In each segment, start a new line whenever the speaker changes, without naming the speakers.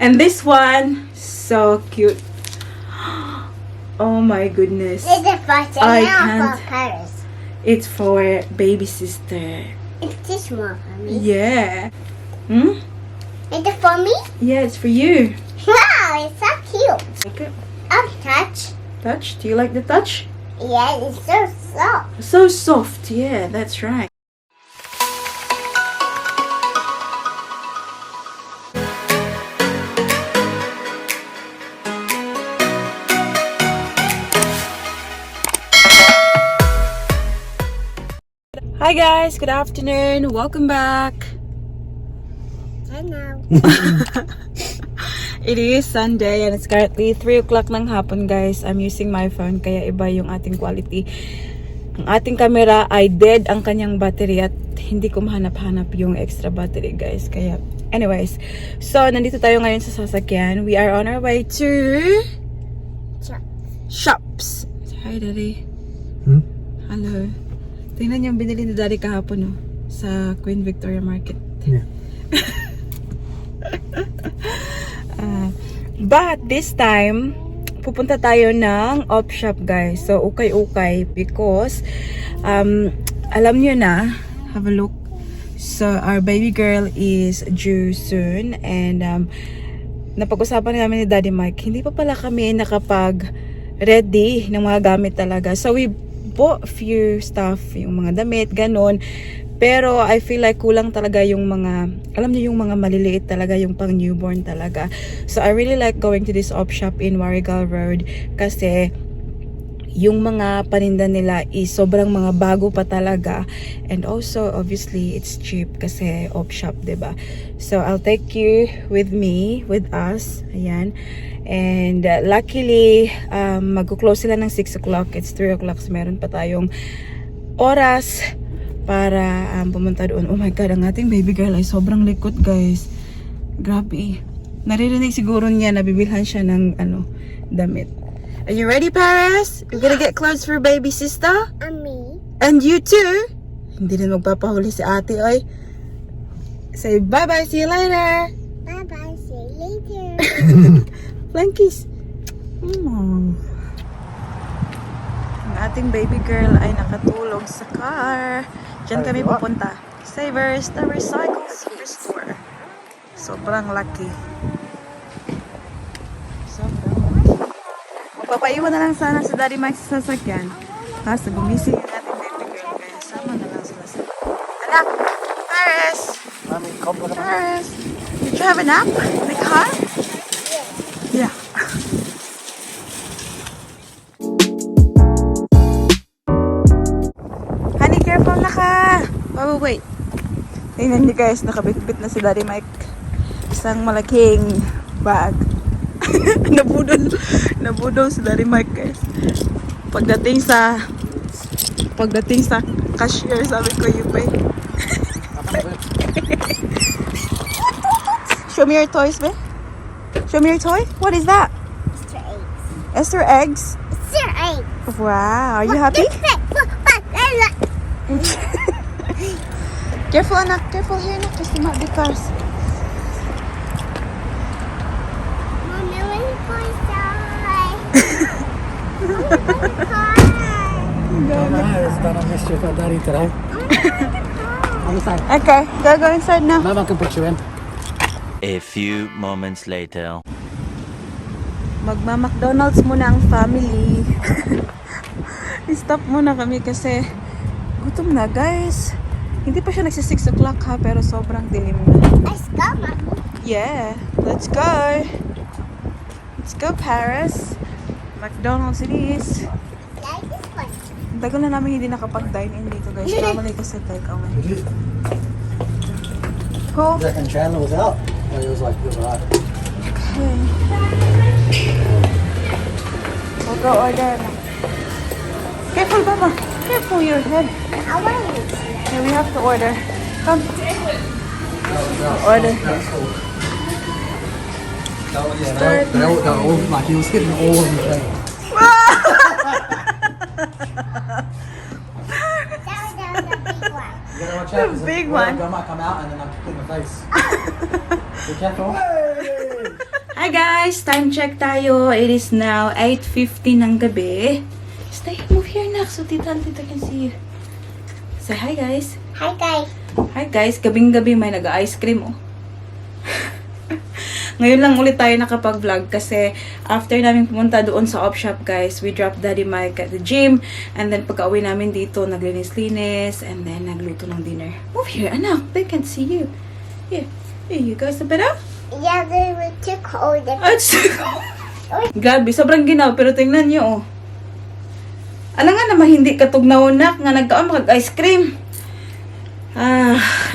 And this one, so cute. Oh my goodness.
It's a for
I
Chanel
can't.
for Paris.
It's for baby sister.
It's this one for me.
Yeah. Hmm?
It's it for me?
Yeah, it's for you.
Wow, it's so cute.
Okay.
I'll touch.
Touch? Do you like the touch?
Yeah, it's so soft.
So soft. Yeah, that's right. Hi guys, good afternoon. Welcome back.
I know.
It is Sunday and it's currently 3 o'clock ng hapon guys. I'm using my phone kaya iba yung ating quality. Ang ating camera ay dead ang kanyang battery at hindi ko mahanap-hanap yung extra battery guys. Kaya anyways, so nandito tayo ngayon sa sasakyan. We are on our way to shops. Hi Daddy. Hello. Tingnan yung binili ni Daddy kahapon no, sa Queen Victoria Market.
Yeah.
But this time, pupunta tayo ng op shop guys. So, ukay-ukay because alam nyo na, have a look. So, our baby girl is due soon and napag-usapan namin ni Daddy Mike, hindi pa pala kami nakapag-ready ng mga gamit talaga. So, we bought a few stuff, yung mga damit, ganon. Pero I feel like kulang talaga yung mga, alam niyo yung mga maliliit talaga, yung pang newborn talaga. So I really like going to this op shop in Warrigal Road kasi yung mga paninda nila is sobrang mga bago pa talaga. And also obviously it's cheap kasi op shop, diba? So I'll take you with me, with us. Ayan. And luckily, mag-close sila ng 6 o'clock. It's 3 o'clock. So meron pa tayong oras para pumunta doon. Oh my God, ang ating baby girl ay sobrang likot guys. Grabe. Naririnig siguro niya na bibilhan siya ng damit. Are you ready, Paris? You're gonna get clothes for baby sister?
And me.
And you too? Hindi din magpapahuli si ate, oy. Say bye-bye, see you later.
Bye-bye, see you later.
Flankies. Ang ating baby girl ay nakatulog sa car. Diyan kami pupunta. Savers, the recycle store. Sobrang lucky. Sobrang lucky. Magpapaiwan na lang sana sa Daddy Mike sa sasakyan. Kaso gumising yung ating baby girl. Kaya sama na lang sila sa anak! Paris! Paris! Did you have a nap in the car? Yeah. Honey, careful na ka! Oh, wait. Tingnan niyo guys, nakabitbit na si Daddy Mike. Isang malaking bag. Nabudol si Daddy Mike guys. Pagdating sa cashier, sabi ko yung pay. Show me your toys, babe. Show me your toy. What is that?
Easter eggs.
Easter eggs?
Easter eggs.
Wow, are you happy? Careful, anak. Careful here, anak. Just not the cars.
Mommy, when you go inside? Mommy, go in the car.
It's done a mischief at Daddy today. On the side.
Okay, go inside now.
Mama can put you in.
A few moments later.
Magma-McDonald's muna ang family. I-stop muna kami kasi gutom na guys. Hindi pa siya nagsi 6 o'clock ha, pero sobrang dilim na.
Let's go, Mommy.
Yeah, let's go. Let's go, Paris. McDonald's it is.
Like this one.
Ang tagal na namin hindi nakapag-dine in dito guys. Normally kasi take away. Cool.
Reckon Chandler was out. Or he was like, good right.
Okay. We'll go order na. Careful, Mama. Careful your head.
I want it.
Yeah, we have to order. Come. Order.
They're all like, he was hitting all of them.
That was the big one.
You gotta watch out. 'Cause
Big
if
one.
I might come out and then I'm in the face. Be careful.
Hi guys! Time check tayo. It is now 8:50 ng gabi. Stay, move here na so tita and tita can see you. Say hi guys.
Hi guys.
Hi guys, gabing-gabi may nag-ice cream oh. Ngayon lang ulit tayo nakapag-vlog kasi after namin pumunta doon sa op shop guys, we dropped Daddy Mike at the gym and then pagka-uwi namin dito, naglinis-linis and then nagluto ng dinner. Move here, anak. They can't see you. Here. Here you guys, better?
Yeah, they were too cold.
Oh, it's too cold. Grabe, sobrang ginaw pero tingnan nyo oh. Alam nga naman hindi katugnaw-nak nga nagkaon mag-ice cream.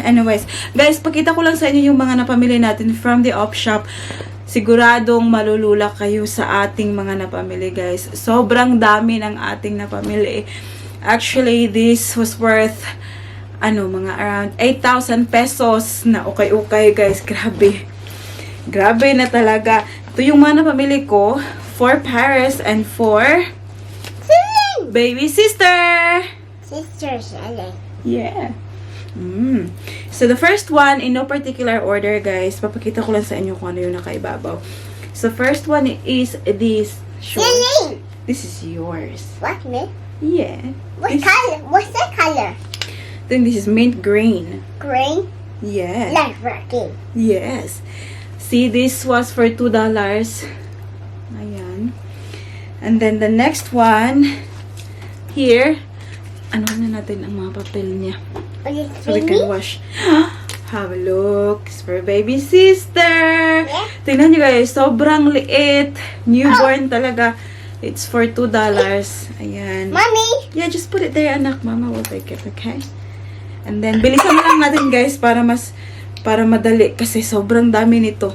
Anyways, guys, pakita ko lang sa inyo yung mga napamili natin from the op shop. Siguradong malulula kayo sa ating mga napamili, guys. Sobrang dami ng ating napamili. Actually, this was worth mga around 8,000 pesos na ukay-ukay, guys. Grabe. Grabe na talaga. Ito yung mga napamili ko for Paris and for baby sister.
Sister Shelly.
Yeah. So, the first one, in no particular order, guys. Papakita ko lang sa inyo kung ano yung nakaibabaw. So, first one is this short.
Celine.
This is yours.
What, me?
Yeah.
What color? What's the color?
I think this is mint green.
Green.
Yeah.
Like green.
Yes. See, this was for $2. Ayan. And then, the next one, here, ano na natin ang mga papel niya. So we can wash. Have a look. It's for baby sister.
Yeah.
Tingnan nyo guys. Sobrang liit. Newborn talaga. It's for $2. Ayan.
Mommy.
Yeah, just put it there, anak. Mama will take it, okay? And then, bilisan lang natin guys para madali. Kasi sobrang dami nito.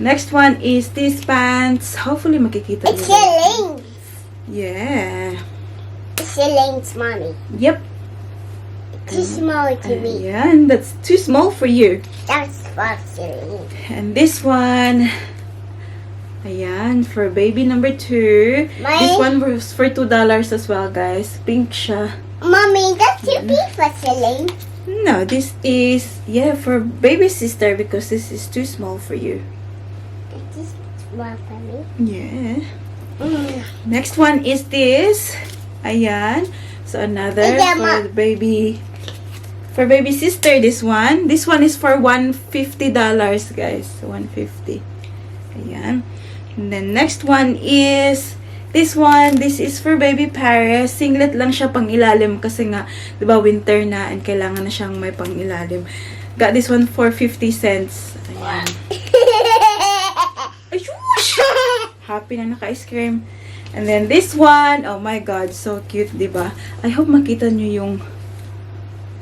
Next one is these pants. Hopefully makikita
It's
nyo.
Celine's.
Yeah.
It's Celine's, mommy.
Yep.
Too small to me.
Ayan. That's too small for you.
That's for Celine.
And this one, ayan, for baby number 2. This one was for $2 as well, guys. Pink siya.
Mommy, that's too big for Celine.
No, this is, yeah, for baby sister because this is too small for you.
This is small for me.
Yeah. Next one is this. Ayan. So, another for the baby. For baby sister, this one. This one is for $150, guys. $150. Ayan. And then, next one is this one. This is for baby Paris. Singlet lang siya pang ilalim kasi nga, di ba, winter na and kailangan na siyang may pang ilalim. Got this one for 50 cents. Ayan. Ayush! Happy na naka-ice cream. And then, this one. Oh my God. So cute, di ba? I hope makita nyo yung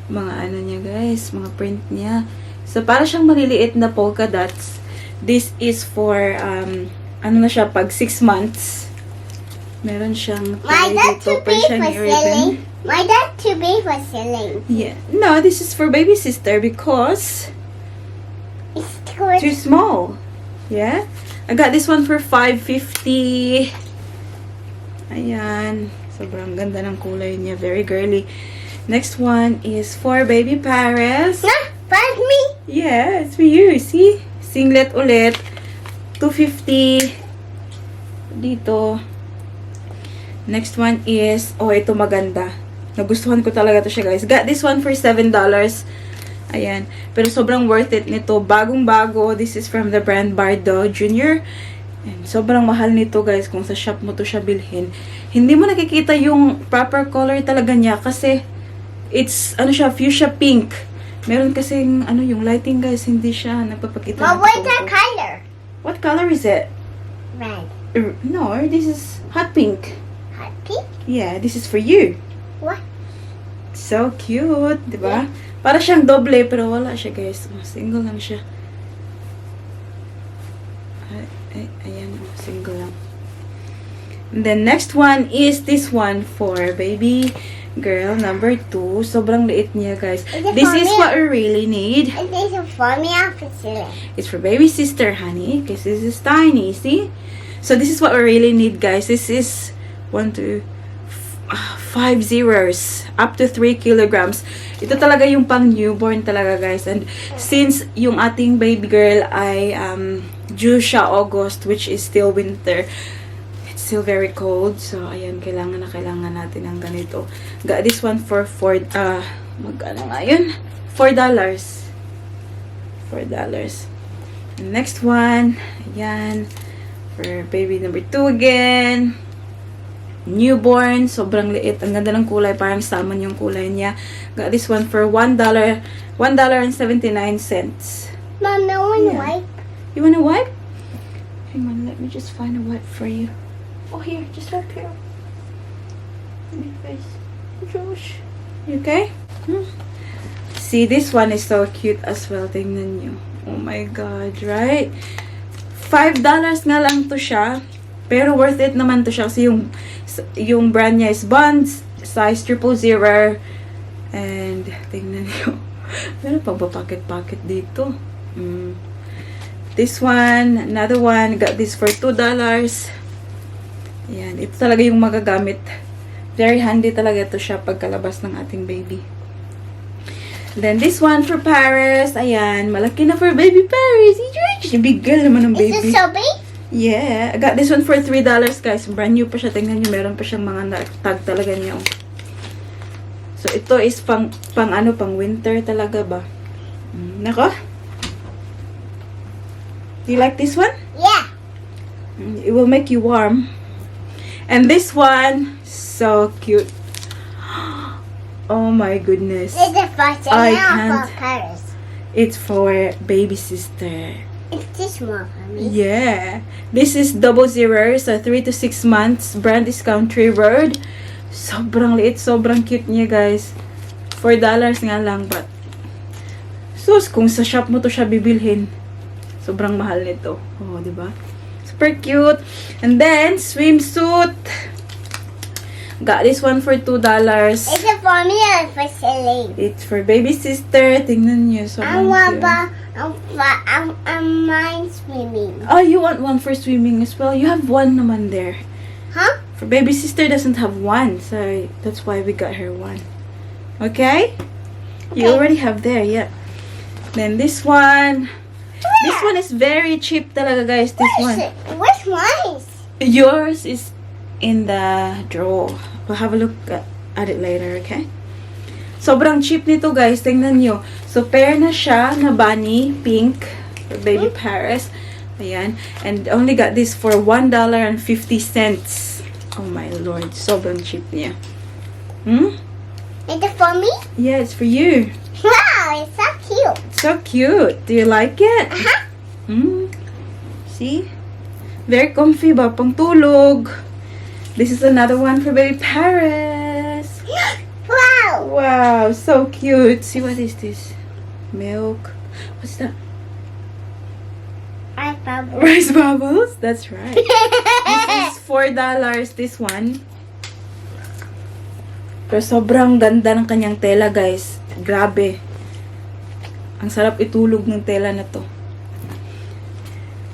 mga ano niya guys, mga print niya. So, para siyang maliliit na polka dots. This is for, ano na siya, pag 6 months. Meron siyang
My dad too big for
ribbon.
Celine. My dad too big for Celine.
Yeah. No, this is for baby sister because
It's
too small. Yeah. I got this one for $5.50. Ayan. Sobrang ganda ng kulay niya. Very girly. Next one is for baby Paris.
Nah, for me.
Yeah, it's for you. See? Singlet ulit. $2.50. Dito. Next one is, oh, ito maganda. Nagustuhan ko talaga to siya, guys. Got this one for $7. Ayan. Pero sobrang worth it nito. Bagong-bago. This is from the brand Bardo Jr. And sobrang mahal nito, guys, kung sa shop mo to siya bilhin. Hindi mo nakikita yung proper color talaga niya kasi it's, ano siya, fuchsia pink. Meron kasing, yung lighting, guys, hindi siya nagpapakita.
But what's the color?
What color is it?
Red.
No, this is hot pink.
Hot pink?
Yeah, this is for you.
What?
So cute, di ba? Para siyang doble, pero wala siya, guys. Single lang siya. Ayan, single lang. And then, next one is this one for baby girl number 2. Sobrang liit niya, guys. This is what we really need.
And this is for me and for Celine.
It's for baby sister, honey. Because this is tiny, see? So, this is what we really need, guys. This is 5 zeros. Up to 3 kilograms. Ito talaga yung pang newborn talaga, guys. And since yung ating baby girl ay due siya August, which is still winter. It's still very cold. So, ayan, kailangan natin ng ganito. Got this one for magkano nga yun? $4. Next one, ayan, for baby number 2 again. Newborn, sobrang liit. Ang ganda ng kulay, parang salmon yung kulay niya. Got this one for $1.79.
Mom, no one wipe.
You want a wipe? Hang on, let me just find a wipe for you. Oh, here, just wipe here. On your face. Josh. You okay? See, this one is so cute as well. Tingnan nyo. Oh my God, right? $5 nga lang to siya. Pero worth it naman to siya kasi yung brand niya is Bonds, size 000. And tingnan niyo. Meron pang packet dito. This one, another one, got this for $2. Ayan, ito talaga yung magagamit. Very handy talaga ito siya pagkalabas ng ating baby. Then this one for Paris. Ayan, malaki na for baby Paris. Big girl naman ng baby.
Is this so big?
Yeah, I got this one for $3, guys. Brand new pa siya. Tingnan nyo, meron pa siyang mga tag talaga niya. So, ito is pang winter talaga ba? Nako? Do you like this one?
Yeah.
It will make you warm. And this one, so cute. Oh my goodness.
This is for
I
Chanel
can't.
for Paris.
It's for baby sister.
It's too small for me.
Yeah. This is 00, so 3 to 6 months. Brand is Country Road. Sobrang liit, sobrang cute niya, guys. $4 nga lang, but sus, kung sa shop mo to siya bibilhin, sobrang mahal nito. Oh, di ba? Super cute. And then, swimsuit. Got this one for $2.
Is it for me or for Celine?
It's for baby sister. Tingnan niyo,
I
sobrang
want
cute.
I'm mine swimming.
Oh, you want one for swimming as well? You have one naman there.
Huh?
For baby sister doesn't have one, so that's why we got her one. Okay? You
Okay.
already have there, yeah. Then this one. This one is very cheap talaga, guys. This one.
Which one is?
Yours is in the drawer. We'll have a look at it later, okay? Sobrang cheap nito, guys. Tingnan nyo. So, pair na siya na bunny, pink, for baby Paris. Ayan. And only got this for $1.50. Oh my Lord. Sobrang cheap niya.
Is it for me?
Yeah, it's for you.
Wow, it's so cute.
So cute. Do you like it?
Uh-huh.
See? Very comfy ba? Pang tulog. This is another one for baby Paris.
Wow.
Wow, so cute. See, what is this? Milk. What's that?
I found
Rice bubbles? That's right. This is $4, this one. Pero sobrang ganda ng kanyang tela, guys. Grabe. Ang sarap itulog ng tela na to.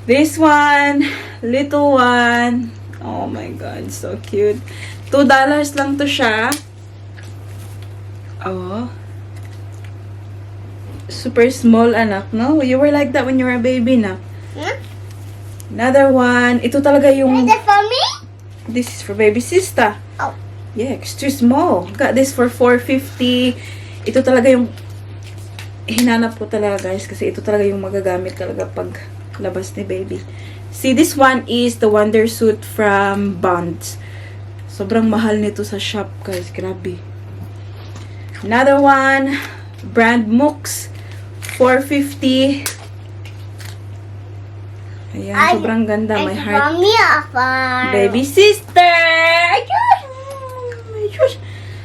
This one, little one. Oh my God, so cute. $2 lang to siya. Oh. Super small, anak, no? You were like that when you were a baby, na.
Huh?
Another one. Ito talaga yung...
Is it for me?
This is for baby sister.
Oh.
Yeah, it's too small. Got this for $4.50. Ito talaga yung... Hinanap ko talaga, guys. Kasi ito talaga yung magagamit talaga pag labas ni baby. See, this one is the Wondersuit from Bonds. Sobrang mahal nito sa shop, guys. Grabe. Another one. Brand Mooks. $4.50. Ayan, sobrang ganda. My
Is it
heart.
for me or for...
Baby sister!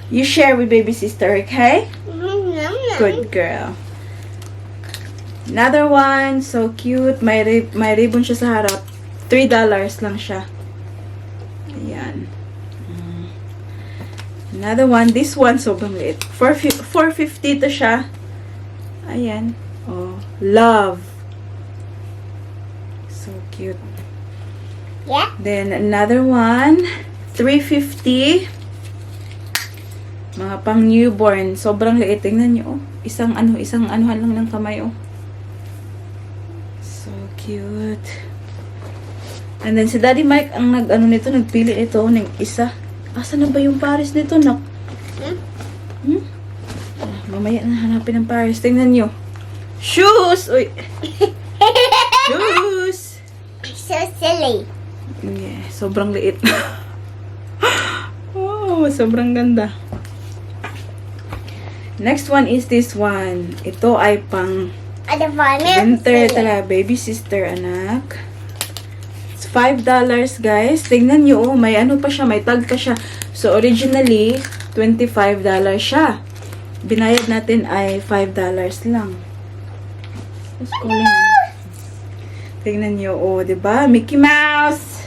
You share with baby sister, okay? Good girl. Another one, so cute. May ribbon siya sa harap. $3 lang siya. Ayan. Another one. This one, sobrang liit. $4.50 to siya. Ayan. Oh, love. So cute.
Yeah?
Then, another one. $3.50. Mga pang newborn. Sobrang liit. Tingnan nyo, oh. Isang anuhan lang ng kamay, oh. So cute. And then si Daddy Mike ang nagpili ito ng isa. Asa na ba yung Paris nito, nak? Mamaya na hanapin ng Paris. Tingnan nyo. Shoes! Uy! Shoes!
So silly.
Yeah, sobrang liit. Oh, sobrang ganda. Next one is this one. Ito ay pang
Ano ba?
winter tala. Baby sister, anak. It's $5, guys. Tingnan nyo, oh, may ano pa siya, may tag pa siya. So, originally, $25 siya. Binayad natin ay $5 lang. Let's go lang. Tingnan nyo, oh, diba? Mickey Mouse!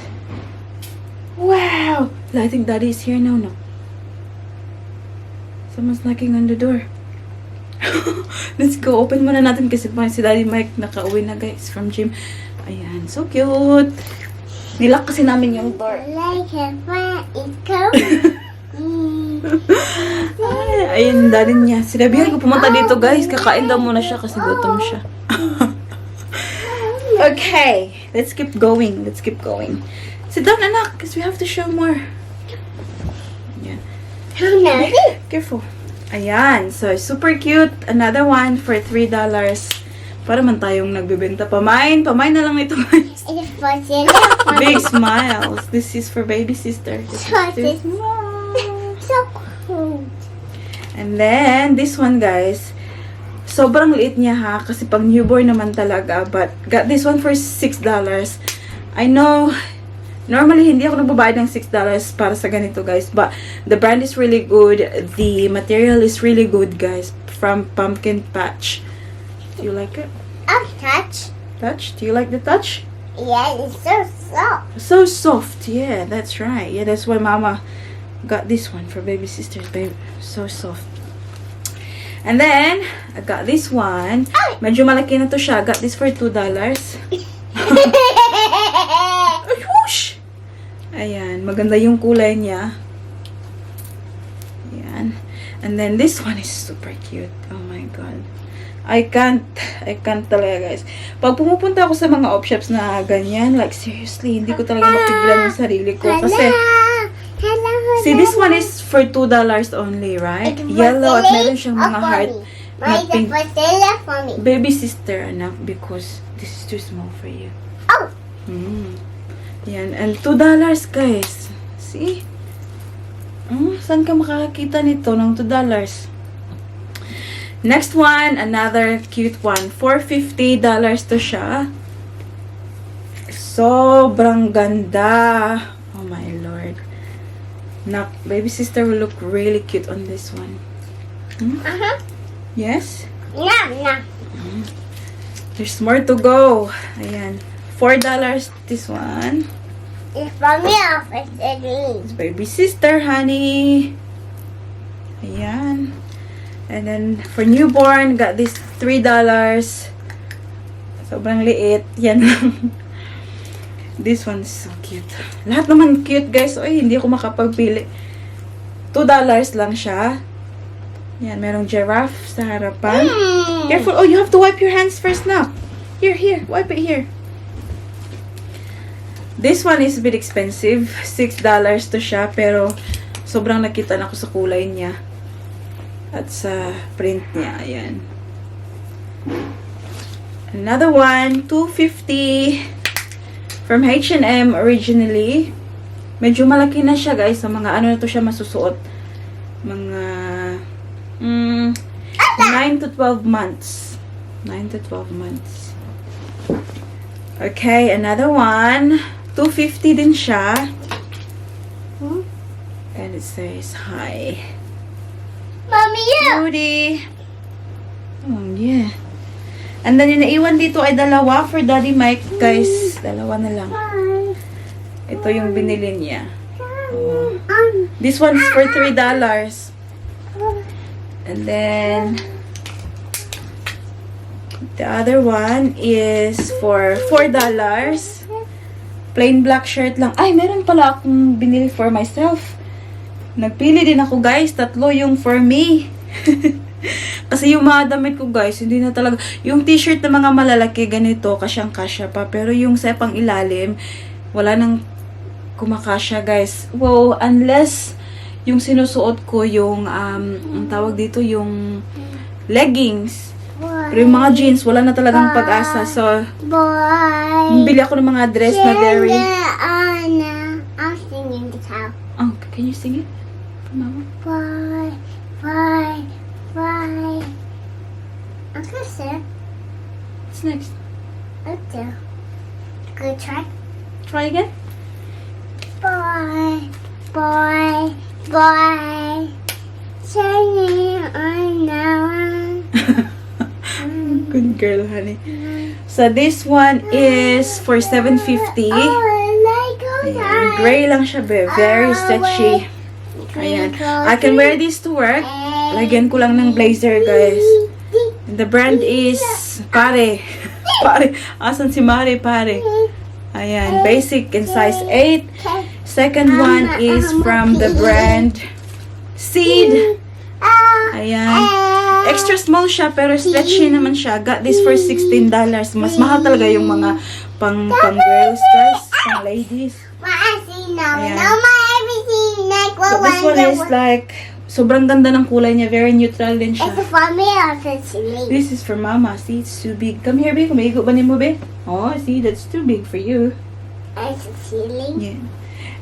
Wow! I think Daddy is here now, no? Someone's knocking on the door. Let's go. Open muna natin kasi si Daddy Mike nakauwi na, guys, from gym. Ayan, so cute. Nilak kasi namin yung door.
Like a fun, it's cold.
Ay, ayun, Daddy niya. Sinabihan ko pumunta dito, guys. Kakain daw muna siya kasi gutom siya. Okay, let's keep going. Let's keep going. Sit down, anak, because we have to show more. Ayan.
How nice.
Careful. Ayan. So, super cute. Another one for $3. Para man tayong nagbibenta. Pamain. Pamain na lang ito, guys.
It's for silly.
Big smiles. This is for baby sister. This is
So cool.
And then, this one, guys. Sobrang liit niya, ha. Kasi pang newborn naman talaga. But, got this one for $6. I know, normally, hindi ako nagbabayad ng $6 para sa ganito, guys. But, the brand is really good. The material is really good, guys. From Pumpkin Patch. Do you like it?
Touch.
Touch? Do you like the touch?
Yeah, it's so soft.
So soft. Yeah, that's right. Yeah, that's why Mama got this one for baby sisters, baby. So soft. And then, I got this one. Medyo malaki na to siya. I got this for $2. Whoosh! Ayan, maganda yung kulay niya. Ayan. And then this one is super cute. Oh my god. I can't talaga, guys. Pag pumupunta ako sa mga op shops na ganyan, like seriously, hindi ko talaga mapigilan yung sarili ko. Kasi, see, this one is for $2 only, right? Yellow at meron siyang mga heart na pink.
For me.
Baby sister, anak, because this is too small for you.
Oh.
Yan. And $2, guys. See? Saan ka makakakita nito ng $2? Next one, another cute one. $4.50 to siya. Sobrang ganda. Oh my lord. Nak, baby sister will look really cute on this one. Yes?
No.
There's more to go. Ayan. $4 this one.
It's for me or for Celine?
It's baby sister, honey. Ayan. And then, for newborn, got this $3. Sobrang liit. Yan lang. This one's so cute. Lahat naman cute, guys. Oy, hindi ako makapagpili. $2 lang siya. Yan, merong giraffe sa harapan. Careful. Oh, you have to wipe your hands first now. Here. Wipe it here. This one is a bit expensive. $6 to siya. Pero, sobrang nakita na ako sa kulay niya. At sa print niya. Ayan. Another one. $2.50. From H&M originally. Medyo malaki na siya, guys. Sa mga ano na to siya masusuot. Mga 9 to 12 months. 9 to 12 months. Okay, another one. $2.50 din siya. And it says, hi.
Mommy, you.
Rudy. Oh, yeah. And then, yung naiwan dito ay dalawa for Daddy Mike, guys. Dalawa na lang. Ito yung binili niya. Oh. This one's for $3. And then, the other one is for $4. Plain black shirt lang. Ay, meron pala akong binili for myself. Nagpili din ako, guys. 3 yung for me. Kasi yung mga damit ko guys, hindi na talaga. Yung t-shirt na mga malalaki, ganito, kasyang-kasya pa. Pero yung sa pang ilalim, wala nang kumakasya guys. Wow, unless yung sinusuot ko yung, ang tawag dito, yung leggings. Pero yung mga jeans, wala na talagang pag-asa. So, bili ako ng mga dress na very...
I'm singing the cow.
Oh, can you sing it? For Mama?
Bye, bye, bye. I'm gonna sing.
What's next?
Okay. Good try.
Try again?
Bye, bye, bye. Singing on now.
Good girl, honey. So, this one is for $7.50. Ayan, gray lang siya, be. Very stretchy. Ayan. I can wear this to work. Lagyan ko lang ng blazer, guys. And the brand is Pare. Pare. Asan si Mare, Pare? Ayan. Basic in size 8. Second one is from the brand Seed. Ayan. Extra small siya, pero stretchy naman siya. Got this for $16. Mas mahal talaga yung mga pang girls, guys. Pang ladies. Ayan. So this one is like, sobrang ganda ng kulay niya. Very neutral din siya.
It's for me or for me?
This is for Mama. See, it's too big. Come here, babe. Kumigo ba ni mo, babe? Oh, see, that's too big for you.
It's a ceiling.
Yeah.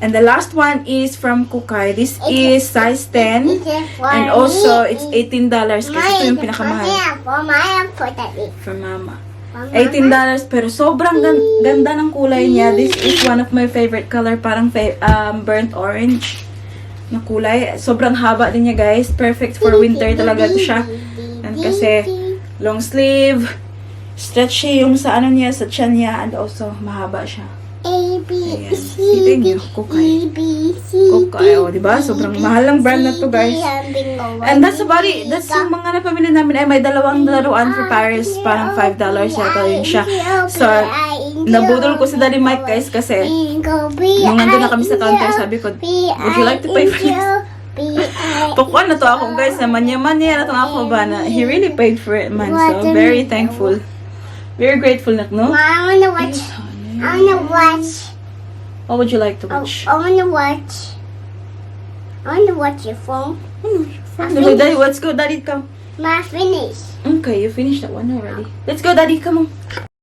And the last one is from Ukay. This is size 10. And also, it's $18. Kasi ito yung pinakamahal.
For my for daddy.
For Mama. $18. Pero sobrang ganda ng kulay niya. This is one of my favorite color. Parang burnt orange na kulay. Sobrang haba din niya, guys. Perfect for winter talaga ito siya. And kasi long sleeve. Stretchy yung sa ano niya, sa tiyan niya. And also, mahaba siya.
A, B,
Ayan.
C,
Kita
D,
niyo, Ukay.
E, B, C,
Ukay, o, diba? Sobrang mahal ng brand na to, guys. And that's about it. That's yung mga napamili namin ay may dalawang laruan for Paris. Parang $5 yata yun siya. So, nabudol ko si Daddy Mike, guys, kasi nung nandun na kami sa counter, sabi ko, would you like to pay for this? Pakuan na to ako, guys, na manya-manya na to ako ba na he really paid for it, man. So, very thankful. Very grateful na, no?
I wanna watch. I wanna watch.
What would you like to watch?
I wanna watch. I wanna watch your phone.
No, Daddy, let's go, Daddy, come.
My finish.
Okay, you finished that one already. Let's go, Daddy, come on.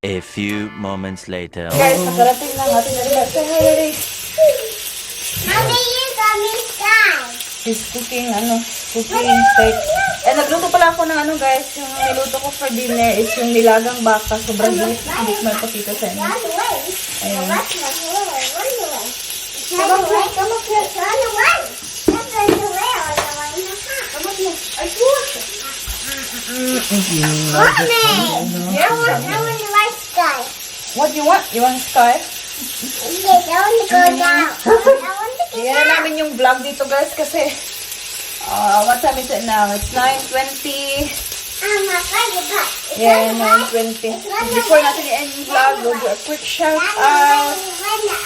A few moments later.
Guys, nakarating lang natin na
Mommy, you got me sky.
He's cooking, cooking steak. Eh, nagluto pala ako ng guys, yung niluto ko for dinner is yung nilagang baka. Sobrang bilis. Hindi ko mapakita sa inyo.
Run away.
Ayan.
Run away. Run away. Run away. Come up here. Run away. Run away. Come up here. Mommy. I want the white sky.
What do you want? You want sky?
Yes, I want to go down. I want to get
Tingnan namin yung vlog dito guys kasi what time is it now? It's 9:20. Yeah, 9:20. Before natin i-end yung vlog, we'll do a quick shout out.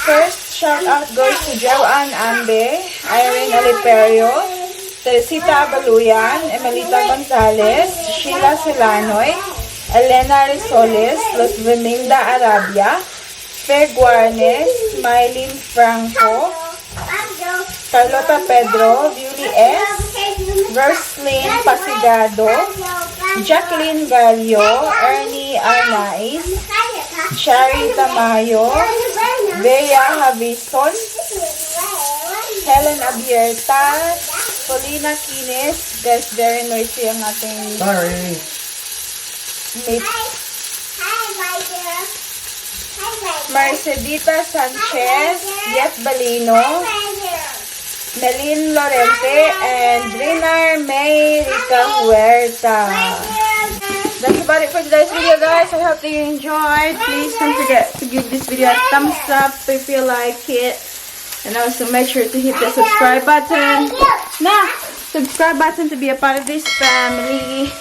First shout out goes to Joanne Ambe, Irene Aliperio, Teresita Abaluyan, Emelita Gonzalez, Sheila Solanoy, Elena Risoles, Los Veninda Arabia, Fe Guarnes, Mylene Franco, Carlota Pedro, Beauty S, Verslyn Pasigado, Jacqueline Gallo, Ernie Arnaiz, Shari Tamayo, Bea Havison, Helen Abierta, Paulina Kines. Guys, very noisy ang ating
Sorry.
mate. Mercedita Sanchez, Yet Balino, Melin Lorente, and Drinar May Rica Huerta. That's about it for today's video, guys. I hope that you enjoyed. Please don't forget to give this video a thumbs up if you like it. And also make sure to hit the subscribe button. Subscribe button to be a part of this family.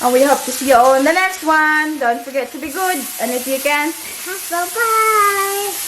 And we hope to see you all in the next one. Don't forget to be good. And if you can,
Bye-bye.